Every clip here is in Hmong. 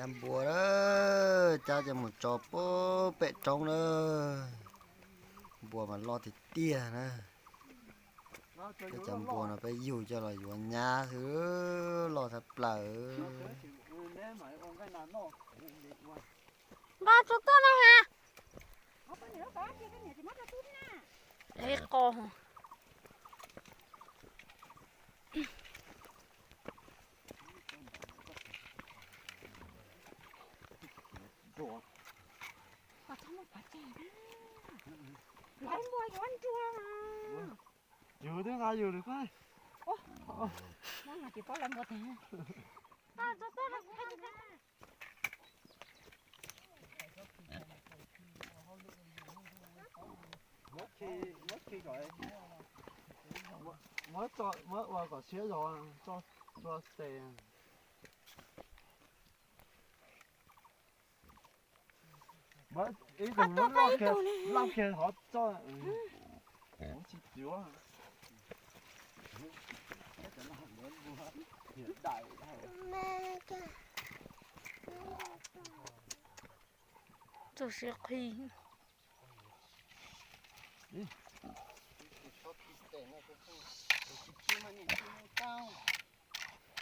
Cab npua na, cab coj mus tso pem roob na. Npua mas loj tiag tiag na. Peb cov npua no peb yug coj los yuav nyab xwb, loj tshaj plaws. Nqa tso tuaj na ha. Qo. Yus twb nqa yus lawm koj. Muab ua kom siab zog, tso tes. Ib tug loj kiag hov tso, kuv tsis cuav. Txog siab qhi.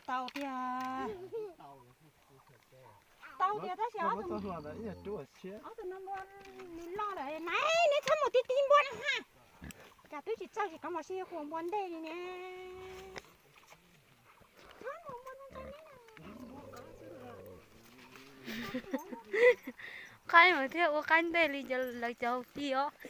Tau tiag. Tau tiag tab sis ob tug no npua nws loj lawm na, neb txhob mus ti ti npua na ha. Cas twb tsis txawj tsis kov mos sib hu npua ntej li ne. Qaib mas thiaj ua qaib ntej li lawv cov hauv ti os. Tsis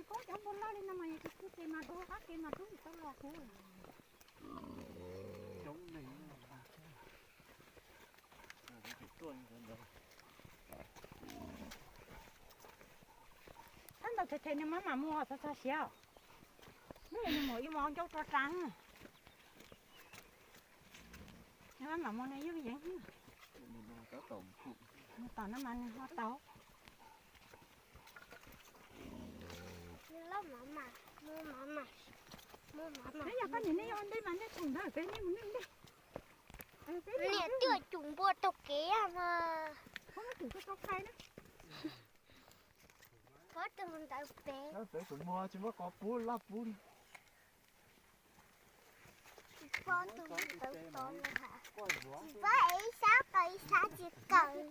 paub cov npua loj li no mas yus tsis pub ces mas dua qab ke mas tub tsis tau los kuv. Tab ntawd them them nws maj mam mus txog txog siav. Nws mus ib mos ncauj tso tsa. Nws maj mam mus nws yeej yeev. Nws tom no mas nws ho tau. Neb yog koj niam neb yuav ua ntej mas nej tseem ntawd peb nej mus nej ntej. Niam twb cum npua taug kev mas. Phob tus ntawd pem. Peb tus muag tsis muab qos pub laj pub li. Tsis pub tus ntawd tod li ha. Tsis pub ib sab tod ib sab tsis kaw li.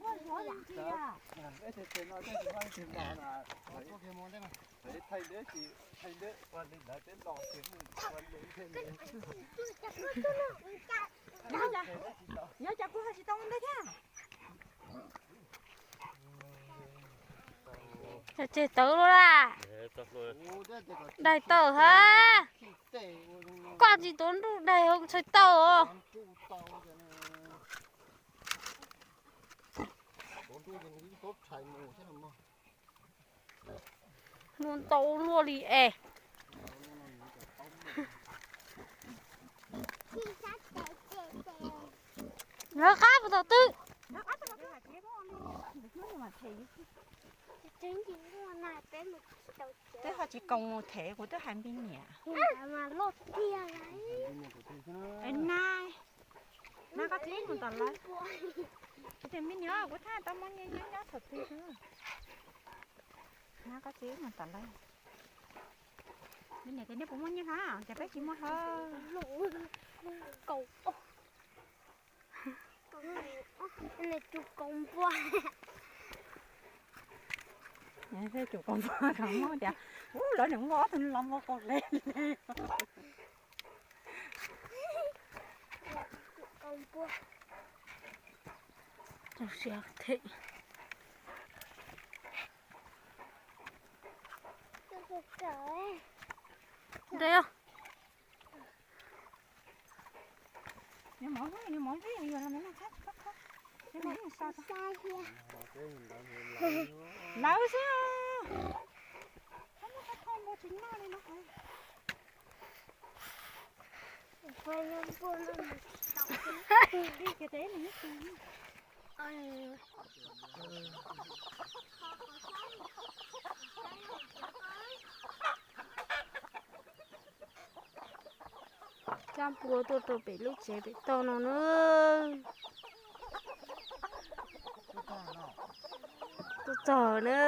Yog cas kuv ho tsis tau ua ntej thiab. Tseg tawv luaj laj. Daig tawm ha. Koj tsis tuav nruj daig ho txhais tau os. Nruj ntau luaj li es. Lawv qab puas tau twb. Twb ho tsis koom mus them kuv twb hais npib niam. Nab, nab koj txiv mus tom lawv. Kuv tias npib niam kuv thaj tau muaj nyiaj nyob nyob thaum twg xwb. Nab koj txiv mus tom lawv. Npib niam tias nej puas muaj nyiaj hlob ces peb tsis muaj hlob. Kaum, nws tsum kaum npua. Tsum kaum npua kom muab tias, ub, lawv nws muaj ob tug los muaj kaum lev. Rau siab them. Nreb. Nws mov vij, nws mov vij, yog los nws txhob khob khob. Nws mov vij so tso. Lawv xwb. Txhob muab txhob tho npua tsis noj li no. Kiag tes nws nyob tus. Npua tuaj rau pem lub tsev pem toj no na. Tuaj txog na.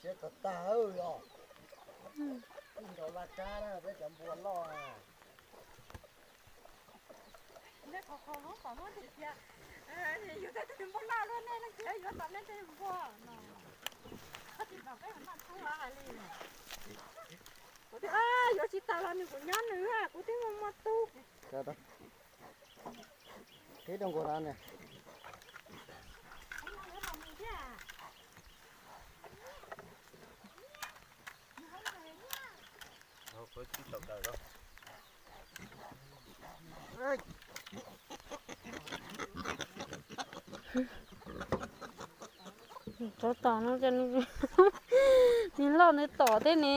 Siab tag tag os. Nrau laj kab na peb cov npua loj. Yus tej tus npua loj luaj nej leej twg yuav tom nej tej npua no. Kuv twb yuav tsis tau los nws kuv nyob nws, kuv twb muaj muaj tub. Qhib rau nkaus na. Rov tom no, nws loj nws tom thiab ne.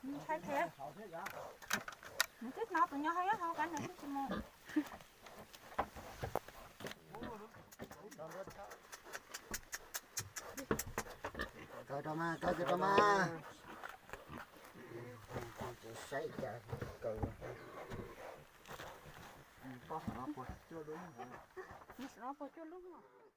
Ntshai thiab. Nws twb hnov tus nyo hau nyob hauv qab nws twb tsis mus. Kaw rau mas, kaw kiag rau mas. Saib cas kaw. Nws saum no puas cuaj lub.